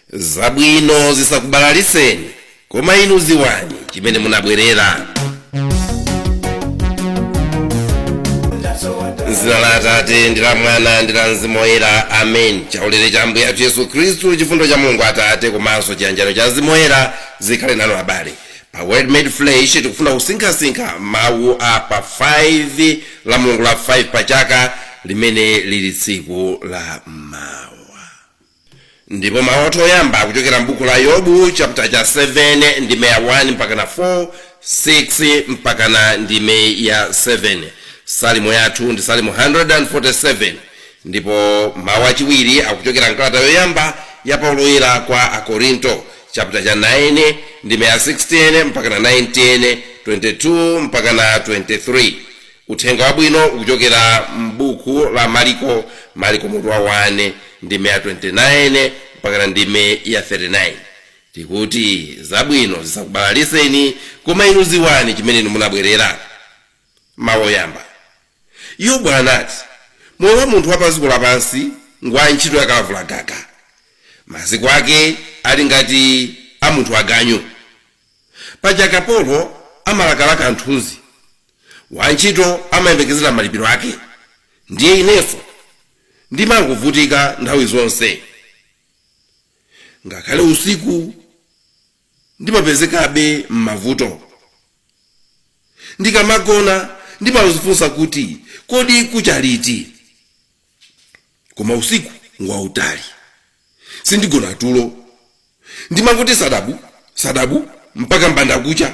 Zabwino zisakubalaliseni, koma inu ziwani chimene munabwerera. M'dzina la Atate ndi la Mwana ndi la Mzimu Woyera, amen. Chaulere cha Ambuye athu Yesu Khristu, chifundo cha Mulungu Atate komanso chiyanjano cha Mzimu Woyera zikhale nanu abale. Pa Word Made Flesh tikufuna kusinkhasinkha mawu a pa 5 la Mulungu la 5 pa chaka limene lili tsiku la mawa. Ndipo mawu athu oyamba akuchokera m'buku la Yobu chapter cha 7 ndime ya 1 mpakana 4, 6 mpakana ndime ya 7. Salimo yathu ndi Salimo 147 ndipo mawu achiwiri akuchokera m'kalata yoyamba ya Paulo Woyera kwa Akorinto chapter cha 9 ndime ya 16 mpakana 19, 22 mpakana 23. Uthenga Wabwino ukuchokera m'buku la Maliko, Maliko mutu wa 1, ndime ya 29 mpakana ndime ya 39. Tikuti, Zabwino zisakubalaliseni, koma inu dziwani chimene inu munabwerera. Mawu oyamba. Yobu anati, Moyo wa munthu wa pa dziko lapansi ngwa ntchito ya kalavulagaga. Masiku ake ali ngati a munthu waganyu. Paja kapolo amalakalaka mthunzi, wantchito amayembekezera malipiro ake. Ndiye inenso ndimangovutika nthawi zonse. Ngakhale usiku ndimapezekabe m'mavuto. Ndikamagona ndimadzifunsa kuti, Kodi kucha liti? Koma usiku ngwautali, sindigona tulo. Ndimangoti sadabu, sadabu mpaka mbandakucha.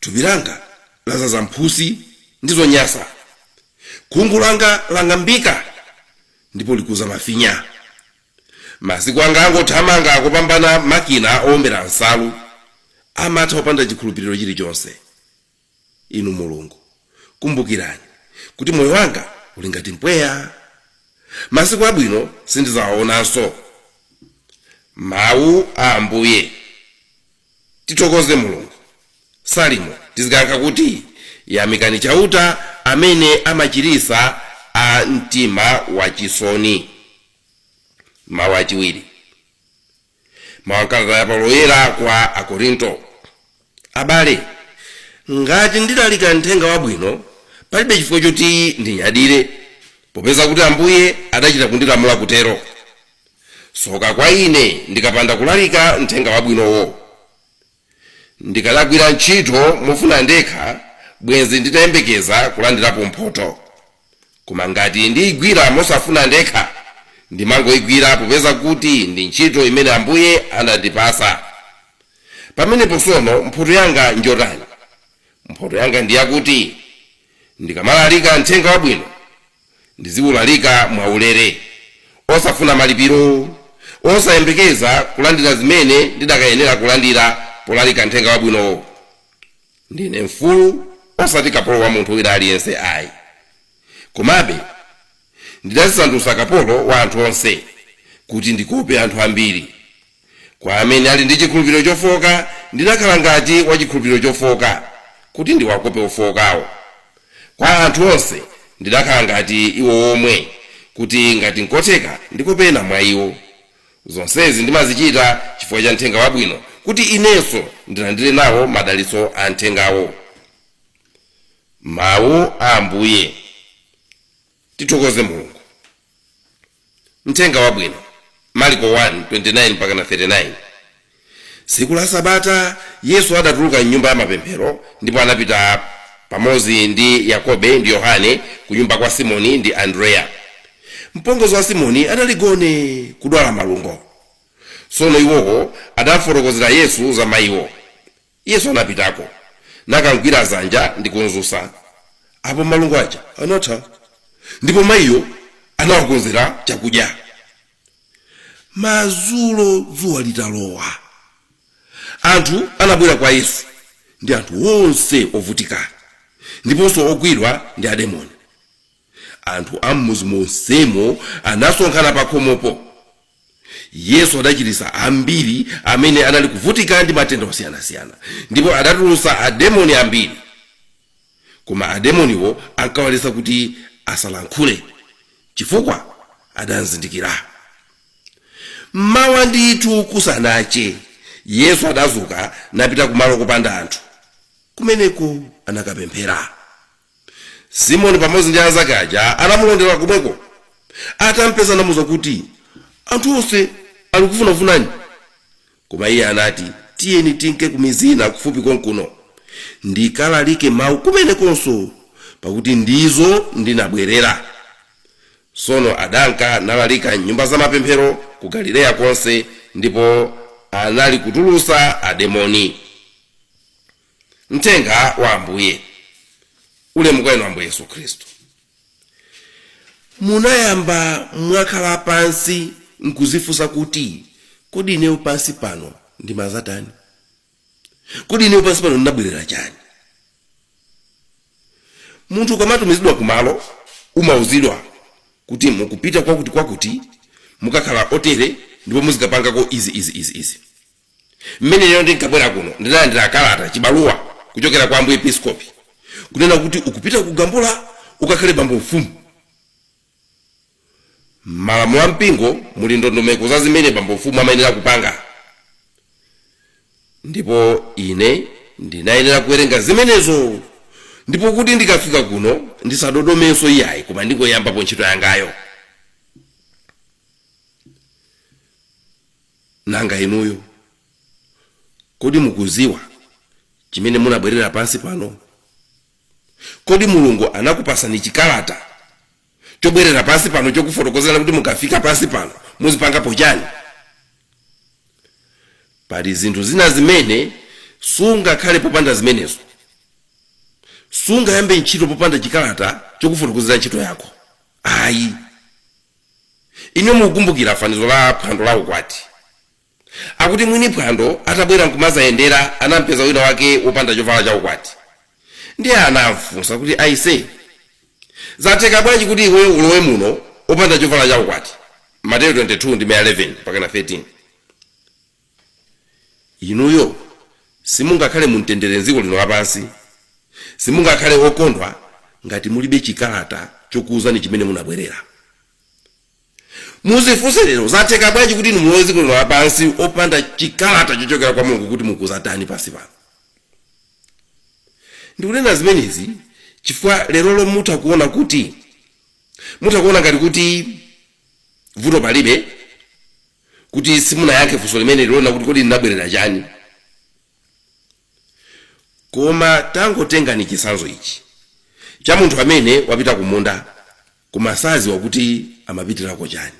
Thupi langa ladzaza mphusi ndi zonyansa. Khungu langa lang'ambika ndipo likuza mafinya. Masiku anga angothamanga kopambana makina owombera nsalu. Amatha opanda chikhulupiriro chilichonse. Inu Mulungu, kumbukirani kuti moyo wanga uli ngati mpweya. Masiku abwino sindidzawaonanso. Mawu a Ambuye. Tithokoze Mulungu. Salimo, Tizikayankha kuti, Yamikani Chauta amene amachiritsa a mtima wachisoni. Mawu achiwiri. Mawu a m'kalata ya Paulo Woyera kwa Akorinto. Abale, ngati ndilalika Mthenga Wabwino, palibe chifukwa choti ndinyadire, popeza kuti Ambuye adachita kundilamula kutero. Tsoka kwa ine ndikapanda kulalika Mthenga Wabwinowo! Ndikadagwira ntchito mofuna ndekha, bwenzi nditayembekeza kulandirapo mphotho. Koma ngati ndiigwira mosafuna ndekha, ndimangoigwira popeza kuti ndi ntchito imene Ambuye anandipatsa. Pamenepo tsono mphotho yanga njotani? Mphotho yanga ndi yakuti ndikamalalika Mthenga Wabwino, ndiziulalika mwaulere, osafuna malipiro, osayembekeza kulandira zimene ndidakayenera kulandira polalika Mthenga Wabwinowo. Ndine mfulu, osati kapolo wa munthu wina aliyense ai. Komabe ndidadzisandutsa kapolo wa anthu onse, kuti ndikope anthu ambiri. Kwa amene ali ndi chikhulupiriro chofooka ndidakhala ngati wa chikhulupiriro chofooka, kuti ndiwakope ofookawo. Kwa anthu onse ndidakhala ngati iwo omwe, kuti ngati nkotheka ndikope ena mwa iwo. Zonsezi ndimazichita chifukwa cha Mthenga Wabwino, kuti inenso ndilandire nawo madalitso a Mthengawo. Mawu a Ambuye. Tithokoze Mulungu. Mthenga Wabwino, Marko 1, 29-39 Tsiku la Sabata Yesu adatuluka m'nyumba ya mapemphero, ndipo anapita pamodzi ndi Yakobe ndi Yohane kunyumba kwa Simoni ndi Andreya. Mpongozi wa Simoni adali gone kudwala malungo. Tsono iwowo adamfotokozera Yesu za maiwo. Yesu anapitako, nakamgwira dzanja ndi kumdzutsa. Apo malungo aja anatha, ndipo maiyo anawakonzera chakudya. Madzulo dzuwa litalowa, anthu anabwera kwa Yesu ndi anthu onse ovutika ndiponso ogwidwa ndi ademoni. Anthu a m'mudzi monsemo anasonkhana pakhomopo. Yesu adachiritsa ambiri amene anali kuvutika ndi matenda osiyanasiyana, ndipo adatulutsa ademoni ambiri. Koma ademoniwo ankawaletsa kuti asalankhule, chifukwa adamzindikira. Mmawa ndithu kusanache, Yesu adazuka napita kumalo kopanda anthu. Kumeneko anakapemphera. Simoni pamodzi ndi anzake aja anamulondera komweko. Atampeza anamuuza kuti, Anthu onse ali kufunafunani. Koma iye anati, Tiyeni tinke ku midzi ina kufupi konkuno, ndikalalike mawu kumenekonso, pakuti ndizo ndinabwerera. Tsono adanka nalalika m'nyumba za mapemphero ku Galileya konse, ndipo anali kutulutsa ademoni. Mthenga wa Ambuye. Ulemu kwa inu Ambuye Yesu Khristu. Munayamba mwakhala pansi nkuzifunsa kuti, Kodi ineyo pansi pano ndimazatani? Kodi ineyo pansi pano ndinabwerera chani? Munthu ukamatumizidwa kumalo, umauzidwa kuti mukupita kwakuti kwakuti, mukakhala otere ndipo muzikapangako izi izi izi izi. Mmene ineyo ndinkabwera kuno, ndinalandira kalata, chibaluwa, kuchokera kwa Ambuye Episkopi, kunena kuti ukupita ku Gambula ukakhale bambo mfumu. M'malamulo a mpingo muli ndondomeko za zimene bambo mfumu amayenera kupanga. Ndipo ine ndinayenera kuwerenga zimenezo, ndipo kuti ndikafika kuno ndisadodomenso iyayi, koma ndingoyambapo ntchito yangayo. Nanga inuyo, kodi mukuziwa chimene munabwerera pansi pano? Kodi Mulungu anakupasani chikalata chobwerera pansi pano chokufotokozerani kuti mukafika pansi pano muzipangapo chani? Pali zinthu zina zimene sungakhale popanda zimenezo. Sungayambe ntchito popanda chikalata chokufotokozera ntchito yako. Ayi. Inuyo mukukumbukira fanizo la phwando la ukwati. Akuti mwini phwando atabwera nkumazayendera anampeza wina wake wopanda chovala cha ukwati. Ndiye anamfunsa kuti, Aise, zatheka bwanji kuti iweyo ulowe muno opanda chovala cha ukwati? Mateyu 22 ndime ya 11 mpakana 13. Inuyo simungakhale mu mtendere m'dziko lino lapansi, simungakhale okondwa ngati mulibe chikalata chokuuzani chimene munabwerera. Muzifunse lero, zatheka bwanji kuti inu mulowe dziko lino lapansi opanda chikalata chochokera kwa Mulungu kuti mukuzatani pansi pano? Ndikunena zimenezi chifukwa lerolo mutha kuona kuti mutha kuona ngati kuti vuto palibe kuti simunayankhe funso limene lilona kuti kodi ndinabwerera chani. Koma tangotengani chitsanzo ichi cha munthu amene wapita kumunda koma saziwa kuti amapitirako chani.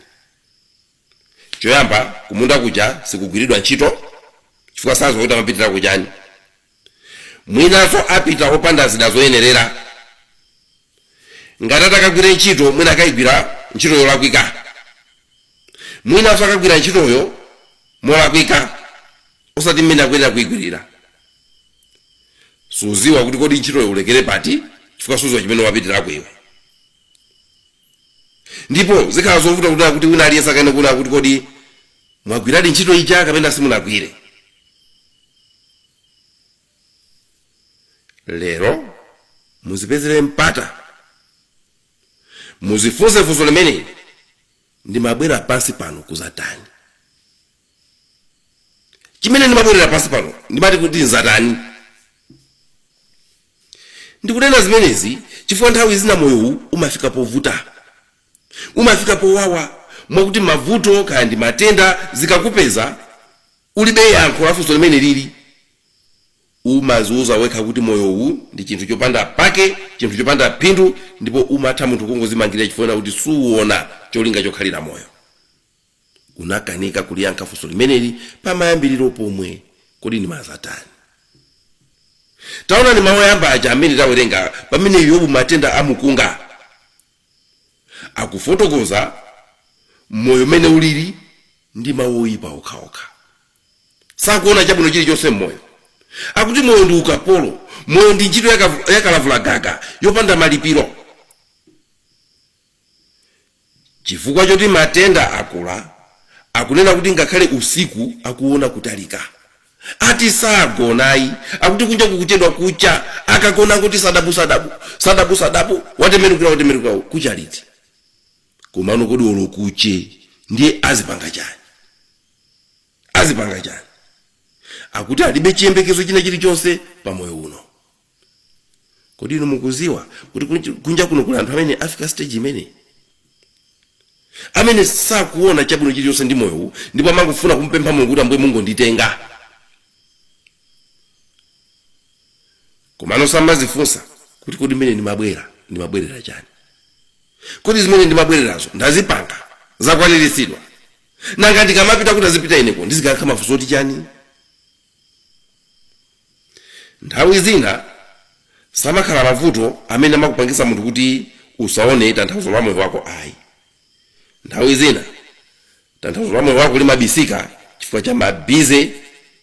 Choyamba, kumunda kuja sikugwiridwa ntchito chifukwa saziwa kuti amapitirako chani. Mwinanso apita opanda zida zoyenerera. Ngati atakagwire ntchito, mwina akayigwira ntchito yolakwika. Mwinanso akagwira ntchitoyo molakwika, osati mmene akuyenera kuigwirira. Suziwa kuti kodi ntchitoyo ulekere pati chifukwa suziwa chimene wapitirako iwe. Ndipo zikhala zovuta kunena kuti wina aliyense akaene kuona kuti kodi mwagwiradi ntchito ija kapena simunagwire. Lero muzipezere mpata, muzifunse funso limeneli, ndimabwera pansi pano kuzatani? Chimene ndimabwerera pansi pano ndimati kuti nzatani? Ndikunena zimenezi chifukwa nthawi zina moyowu umafika povuta, umafika powawa, mwakuti mavuto kaya ndi matenda zikakupeza ulibe yankho la funso limene lili. Umaziuza wekha kuti moyowu ndi chinthu chopanda pake, chinthu chopanda phindu, ndipo umatha munthu kungozimangirira chifukwa kuti suona cholinga chokhalira moyo. Unakanika kuliyankha funso limeneli pamayambiriro pomwe, kodi ndimazatani? Taonani mawu oyamba aja amene tawerenga pamene Yobu matenda amukunga. Akufotokoza moyo mmene ulili ndi mawu oyipa okhaokha. Sakuona chabwino chilichonse m'moyo. Akuti moyo ndi ukapolo, moyo ndi ntchito yakalavulagaga yopanda malipiro. Chifukwa choti matenda akula, akunena kuti ngakhale usiku akuona kutalika. Ati sagonayi, akuti kunja kukuchedwa kucha, akagona angoti sadabu sadabu, sadabu sadabu, watembenukira watembenukira, kucha liti? Komano kodi olo kuche ndiye azipanga chani? Azipanga chani? Akuti alibe chiyembekezo china chilichonse pa moyo uno. Kodi inu mukuziwa kuti kunja kuno kuli anthu amene afika stage imene amene sakuona chabwino chilichonse ndi moyowu, ndipo amangofuna kumpempha Mulungu kuti, "Ambuye, mungonditenga"? Komano samazifunsa kuti, "Kodi mmene ndimabwera ndimabwerera chani? Kodi zimene ndimabwererazo ndazipanga, zakwaniritsidwa? Nanga ndikamapita kuti azipita ineko ndizikayankha mafunso oti chani?" Nthawi zina samakhala mavuto amene amakupangisa munthu kuti usaone tanthauzo la moyo wako, ayi. Nthawi zina tanthauzo la moyo wako limabisika chifukwa cha ma busy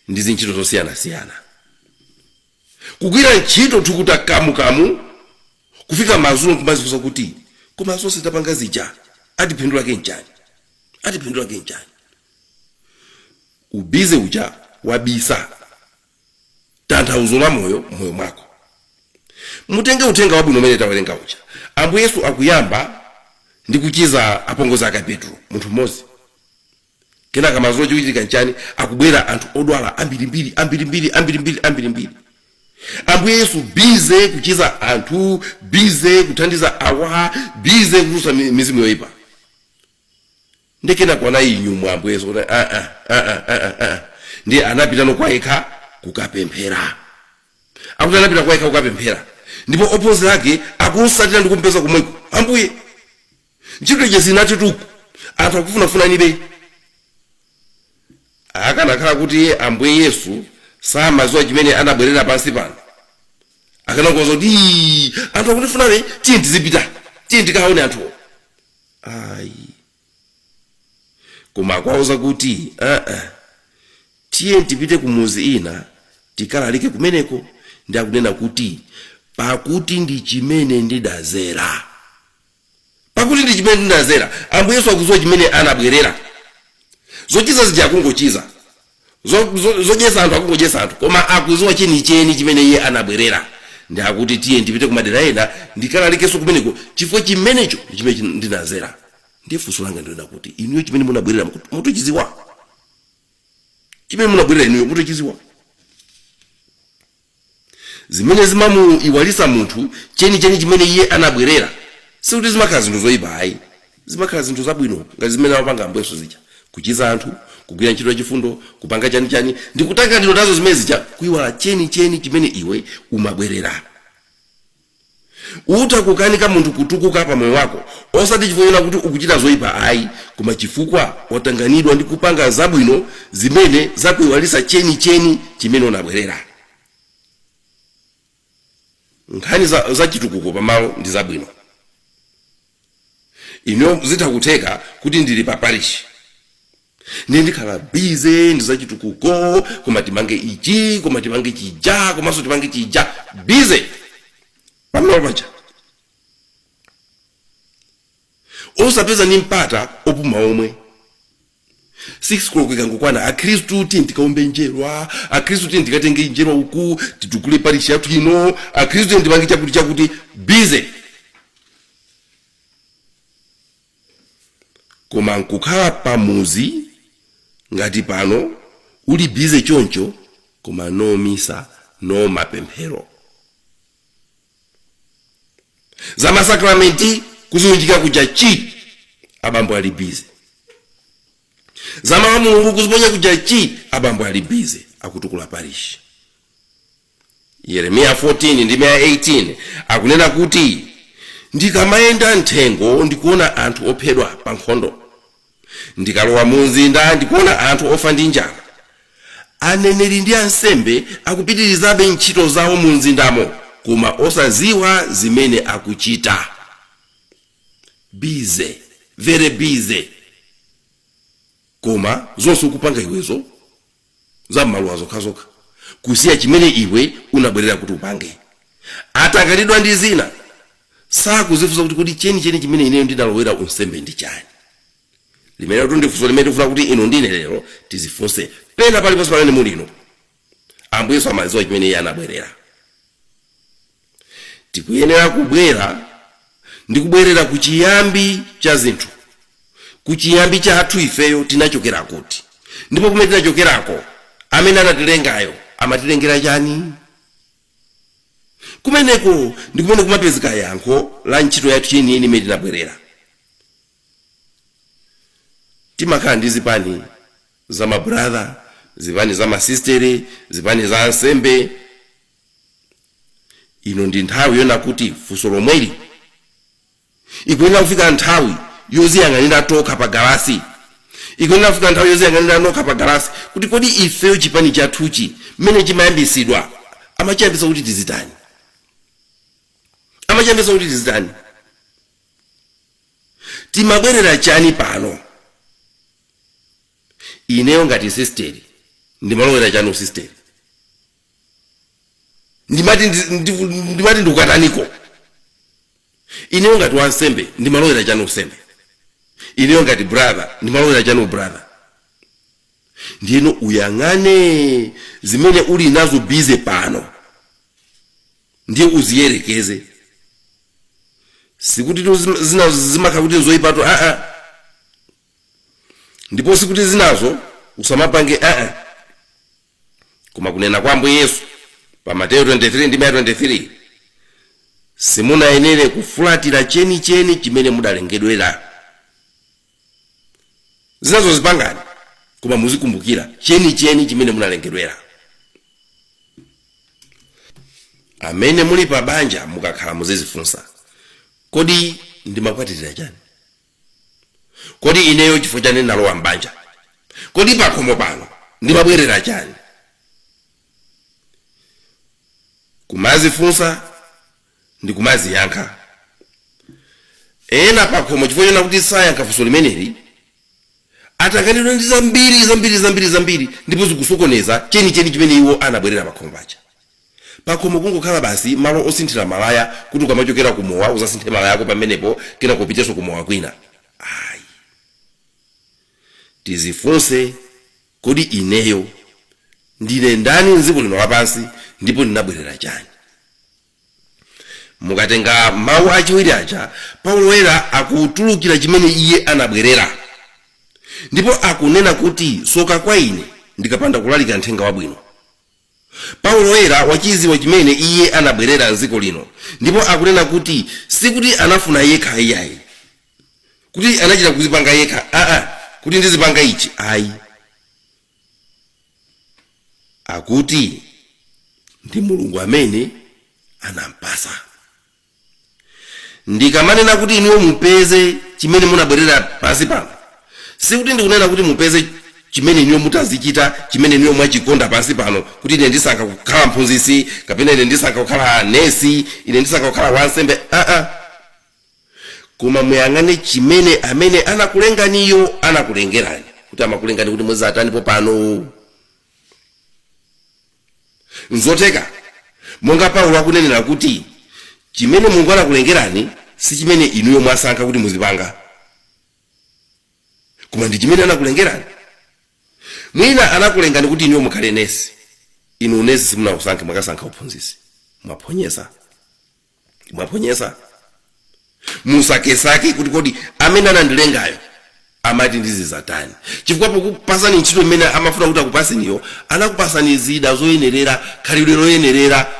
ndi zintchito zosiyanasiyana, kugwira ntchito thukuta kamukamu, kufika madzulo nkumazifunsa kuti, "Koma zonse tapanga zija atiphindulake nchani? Atiphindulake nchani?" U busy uja wabisa tanthauzo la moyo moyo mwako. Mutenge uthenga wabwino umene tawerenga uja. Ambuye Yesu akuyamba ndi kuchiza apongozi ake a Petro, munthu mmodzi. Kenaka madzulo chikuchitika nchani? Akubwera anthu odwala ambirimbiri, ambirimbiri, ambirimbiri, ambirimbiri. Ambuye Yesu busy kuchiza anthu, busy kuthandiza awa, busy kutulutsa mizimu yoyipa. Ndi kenako anayinyumwa Ambuye Yesu kuti, "Ah, ah, ah, ah, ah, ah." Ndiye anapitano kwa yekha kukapemphera. Akuti anapita kwa yekha kukapemphera, ndipo ophunzira ake akumusatira ndi kumpeza komweko. "Ambuye, ntchito ija zinati tuku, anthu akufunafunanibe." Akanakhala kuti Ambuye Yesu samadziwa chimene anabwerera pansi pano, akanakonza kuti, "Ii, anthu akutifunabe, tiye tizipita, tiye tikaone anthuwo." Ayi, koma akuwauza kuti, "Aa, tiye tipite ku muzi ina tikalalike kumeneko." Ndi akunena kuti, "Pakuti ndi chimene ndidazera, pakuti ndi chimene ndidazera." Ambuye Yesu akudziwa chimene anabwerera. Zochiza zija akungochiza, zodyesa anthu akungodyesa anthu, koma akudziwa chenicheni chimene iye anabwerera. Ndi akuti, "Tiye ndipite kumadera ena ndikalalikenso kumeneko, chifukwa chimenecho ndi chimene ndinazera." Ndiye funso langa ndilena kuti, inuyo chimene munabwerera mutochiziwa? Chimene munabwerera inuyo mutochiziwa? Zimene zimamuiwalisa munthu chenicheni chimene iye anabwerera sikuti zimakhala zinthu zoyipa, ayi. Zimakhala zinthu zabwino, ngati zimene amapanga Ambuye Yesu zija, kuchiza anthu, kugwira ntchito yachifundo, kupanga chanichani, ndi kutanganidwa nazo zimene zija, kuiwala chenicheni chimene iwe umabwerera. Utha kukanika munthu kutukuka pa moyo wako, osati chifukwa chona kuti ukuchita zoyipa, ayi, koma chifukwa watanganidwa ndi kupanga zabwino zimene zakuiwalisa chenicheni chimene unabwerera. Nkhani za chitukuko pamalo ndi zabwino. Ino zitha kutheka kuti ndili pa parish, ndiye ndikhala busy ndi zachitukuko, koma timange ichi, koma timange chija, komanso timange chija, busy pamalo paja, osapeza ni mpata opuma omwe. 6 koloko ikangokwana, "Akhristu, tiye tikaombe njerwa. Akhristu, tiye tikatenge njerwa uku, titukule parish yathu ino. Akhristu, tiye tipange chakuti chakuti." Busy, koma nkukhala pamuzi ngati pano, uli busy choncho, koma no misa, no mapemphero, za masakramenti kuziunjika kuja chi, abambo ali busy, za mawu a Mulungu kuziponya kuja chi, abambo ali busy akutukula parish. Yeremiya 14 ndi 18 akunena kuti, "Ndikamayenda mthengo ndikuona anthu ophedwa pa nkhondo, ndikalowa mu mzinda ndikuona anthu ofa ndi njala. Aneneri ndi ansembe akupitirizabe ntchito zawo mu mzindamo, koma osaziwa zimene akuchita." Busy, very busy, koma zonse ukupanga iwezo za m'maluwa zokhazokha, kusiya chimene iwe unabwerera kuti upange. Atanganidwa ndi zina, sakuzifunsa kuti, "Kodi chenicheni chimene ineyo ndinalowera unsembe ndi chani?" Limene ndi funso limene tikufuna kuti inu ndine lero tizifunse pena paliponse pamene muli ino. Ambuye Yesu amadziwa chimene iye anabwerera. Tikuyenera kubwera ndi kubwerera ku chiyambi cha zinthu, ku chiyambi chathu. Ifeyo tinachokera kuti? Ndipo kumene tinachokerako, amene anatilengayo amatilengera chani? Kumeneko ndi kumene kumapezeka yankho la ntchito yathu yeniyeni imene tinabwerera. Timakhala ndi zipani za mabrother, zipani za masistere, zipani za ansembe. Ino ndi nthawi yona kuti funso lomweli ikuyenera kufika nthawi yoziyang'anira tokha pa galasi. Ikuyenera kufika nthawi yoziyang'anira nokha pa galasi kuti kodi ifeyo chipani chathuchi mmene chimayambisidwa amachiyambisa kuti tizitani? Amachiyambisa kuti tizitani? Timabwerera chani pano? Ineyo ngati sisteri ndimalowera chani usisteri? Ndimati ndikukataniko? Ineyo ngati wansembe ndimalowera chani usembe? Ineyo ngati brother ndimalowera chani ubrother? Ndiyeno uyang'ane zimene uli nazo busy pano, ndiye uziyerekeze. Sikuti zinazo zimakhala kuti nzoyipatu, aa, ndipo sikuti zinazo usamapange, aa. Koma kunena kwa Ambuye Yesu pa Mateyu 23 ndi 23, simunayenere kufulatira chenicheni chimene mudalengedwera. Zinazo zipangani, koma muzikumbukira chenicheni chimene munalengedwera. Amene muli pa banja, mukakhala muzizifunsa: kodi ndimakwatirira chani? Kodi ineyo chifukwa chani ndinalowa mbanja? Kodi pakhomo pano ndimabwerera chani? Kumazifunsa ndi kumaziyankha. Ena pakhomo, chifukwa chona kuti sayankha funso limeneli, atanganidwa ndi zambiri zambiri zambiri zambiri, ndipo zikusokoneza chenicheni chimene iwo anabwerera pakhomo paja. Pakhomo kungokhala basi malo osinthira malaya, kuti ukamachokera kumowa uzasinthe malaya ako pamenepo, kena kupitenso kumowa kwina. Ayi, tizifunse: kodi ineyo ndine ndani mdziko lino lapansi, ndipo ndinabwerera chani? Mukatenga mawu achiwiri aja, Paulo Woyera akutulukira chimene iye anabwerera, ndipo akunena kuti, "Soka kwa ine ndikapanda kulalika mthenga wabwino." Paulo Woyera wachiziwa chimene iye anabwerera mdziko lino, ndipo akunena kuti sikuti anafuna yekha iyayi, kuti anachita kuzipanga yekha, aa, kuti ndizipanga ichi, ayi. Akuti ndi Mulungu amene anampasa. Ndikamanena kuti inuyo mupeze chimene munabwerera pansi pano, sikuti ndikunena kuti mupeze chimene inuyo mutazichita, chimene inuyo mwachikonda pansi pano, kuti ine ndisankha kukhala mphunzitsi, kapena ine ndisankha kukhala nesi, ine ndisankha kukhala wansembe, aa. Koma muyang'ane chimene amene anakulenganiyo anakulengerani, kuti amakulengani kuti muzatanipo pano. Nzotheka monga Paulo akunenera kuti chimene Mulungu anakulengerani si chimene inuyo mwasankha kuti muzipanga, koma ndi chimene anakulengerani. Mwina anakulengani kuti inuyo mukhale nesi. Inu unesi simunausankhe, mwakasankha uphunzitsi. Mwaphonyesa, mwaphonyesa. Musakesake kuti kodi amene anandilengayo amati ndizizatani, chifukwa pokupasani ntchito imene amafuna kuti akupaseniyo, anakupasani zida zoyenerera, khalidwe loyenerera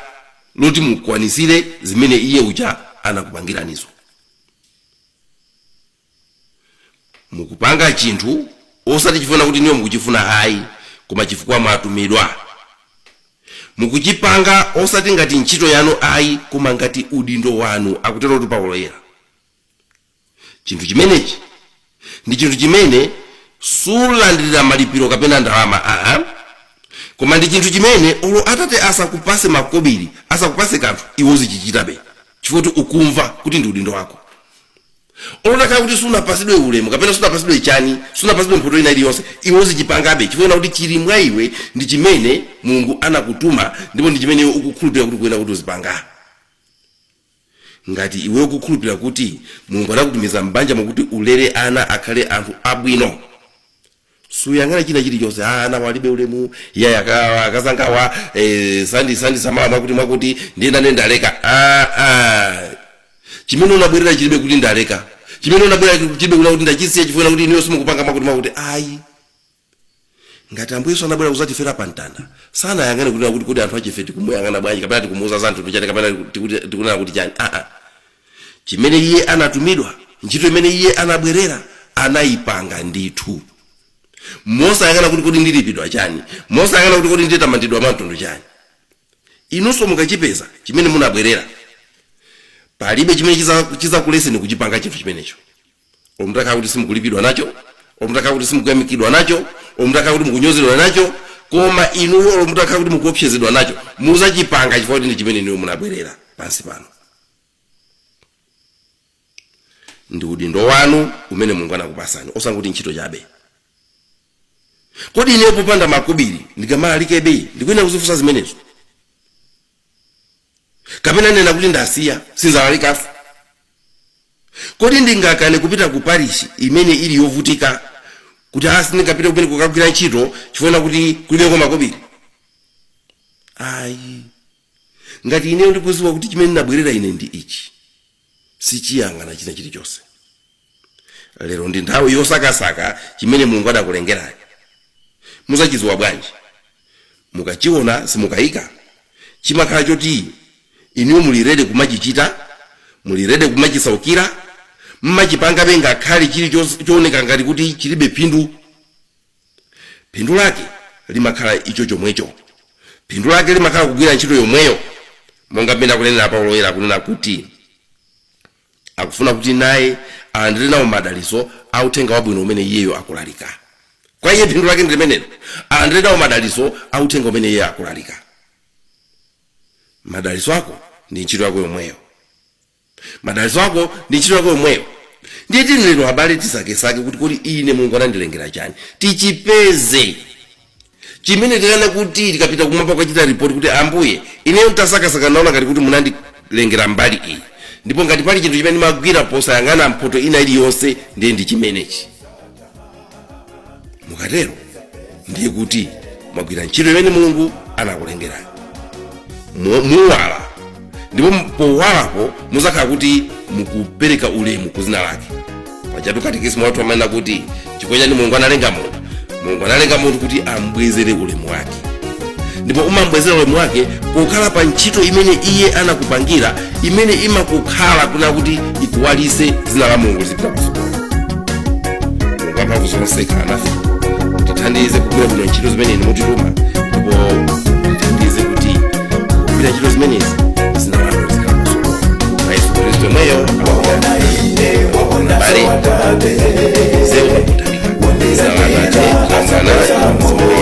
loti mukwanisire zimene iye uja anakupangiranizo. Mukupanga chinthu osati chifuna kuti niyo mukuchifuna, ayi, koma chifukwa mwatumidwa. Mukuchipanga osati ngati ntchito yanu, ayi, koma ngati udindo wanu, akutero kuti Paulo Woyera. Chinthu chimenechi ndi chinthu chimene sulandirira malipiro kapena ndalama, aa, koma ndi chinthu chimene olo atate asakupase makobiri, asakupase kanthu, iwe uzichichitabe chifukwa kuti ukumva kuti ndi udindo wako. Olo kuti sunapasidwe ulemu kapena sunapasidwe chani, sunapasidwe mphoto ina iliyonse, iwe uzichipangabe chifukwa kuti chili mwa iwe, ndi chimene Mulungu anakutuma, ndipo ndi chimene iwe ukukhulupirira kuti kuyenera kuti uzipanga. Ngati iwe ukukhulupirira kuti Mulungu anakutumiza m'banja mokuti ulere ana akhale anthu abwino, suyang'ana china chilichonse. "Ah, ana walibe ulemu, iye akazangawa sandi samala mwakuti mwakuti, ndiye nane ndaleka." Ah, ah. Chimene unabwerera chilibe kuti ndaleka. Chimene unabwerera chilibe kuti ndachisiya chifukwa kuti inuyo simukupanga mwakuti mwakuti, ayi. Ngati Ambuye Yesu anabwera kudzatifera pa mtanda, sanayang'ane kunena kuti kodi anthu achife tikumuyang'ana bwanji, kapena tikumuuza za anthu chani, kapena tikunena kuti chani. Aa, chimene iye anatumidwa, ntchito imene iye anabwerera, anayipanga ndithu mosayang'ana kuti kodi ndilipidwa chani, mosayang'ana kuti kodi nditamandidwa mwa mtundu chani. Inunso mukachipeza chimene munabwerera, palibe chimene chizakuleseni kuchipanga chinthu chimenecho, omutakhala kuti simukulipidwa nacho, omutakhala kuti simukuyamikidwa nacho, omutakhala kuti mukunyozedwa nacho, koma inuyo omutakhala kuti mukuopsezedwa nacho, muzachipanga chifukwa kuti ndi chimene inuyo munabwerera pansi pano. Ndi udindo wanu umene Mulungu anakupasani, osangoti ntchito chabe. Kodi ineyo popanda makobiri ndikamalalike? Ndikuyenera kuzifunsa zimenezo, kapena nena kuti ndasiya, sinzalalikaso? Kodi ndingakane kupita ku parishi imene ili yovutika kuti asi ndingapite kumene kukagwira ntchito chifukwa kuti kulibeko makobiri? Ayi. Ngati ineyo ndikuziwa kuti chimene ndinabwerera ine ndi ichi, sichiyang'ana china chilichonse. Lero ndi nthawi yosakasaka chimene Mulungu adakulengerani. Muzachidziwa bwanji? Mukachiona, simukayika. Chimakhala choti inuyo muli ready kumachichita, muli ready kumachisaukira, mmachipangabe ngakhale chili chooneka ngati kuti chilibe phindu. Phindu lake limakhala icho chomwecho. Phindu lake limakhala kugwira ntchito yomweyo, monga mmene akunenera Paulo Woyera, akunena kuti akufuna kuti naye alandire nawo madalitso a uthenga wabwino umene iyeyo akulalika. Kwa iye phindu lake ndi limenelo, alandire nawo madalitso a uthenga umene iye akulalika. Madalitso ako ndi ntchito yako yomweyo. Madalitso ako ndi ntchito yako yomweyo. Ndiye tini lero, abale, tisakesake kuti kodi ine Mulungu anandilengera chani, tichipeze chimene tikana kuti tikapita kumwamba kukachita ripoti kuti, "Ambuye, ineyo ntasakasaka naona ngati kuti munandilengera mbali iyi, ndipo ngati pali chinthu chimene ndimagwira posayang'ana mphoto ina iliyonse, ndiye ndi chimenechi." Mukatero ndiye kuti mwagwira ntchito imene Mulungu anakulengerani. Muwala, ndipo powalapo muzakhala kuti mukupereka ulemu ku zina lake. Pajatu katekisimu wathu amanena kuti chifukwa chani Mulungu analenga munthu? Mulungu analenga munthu kuti ambwezere ulemu wake, ndipo umambwezera ulemu wake pokhala pa ntchito imene iye anakupangira, imene imakukhala kuna kuti ikuwalise zina la Mulungu lizipita patsogolo. Mulungu amphamvu zonse khala nafe, tithandize kugwira bwino ntchito zimene inu mutituma, ndipo tithandize kuti kugwira ntchito zimenezi zina lanu lizikhala patsogolo. Mwa Yesu Khristu yemweyo. Bale zewu muthalika, zina la Atate, la Mwana.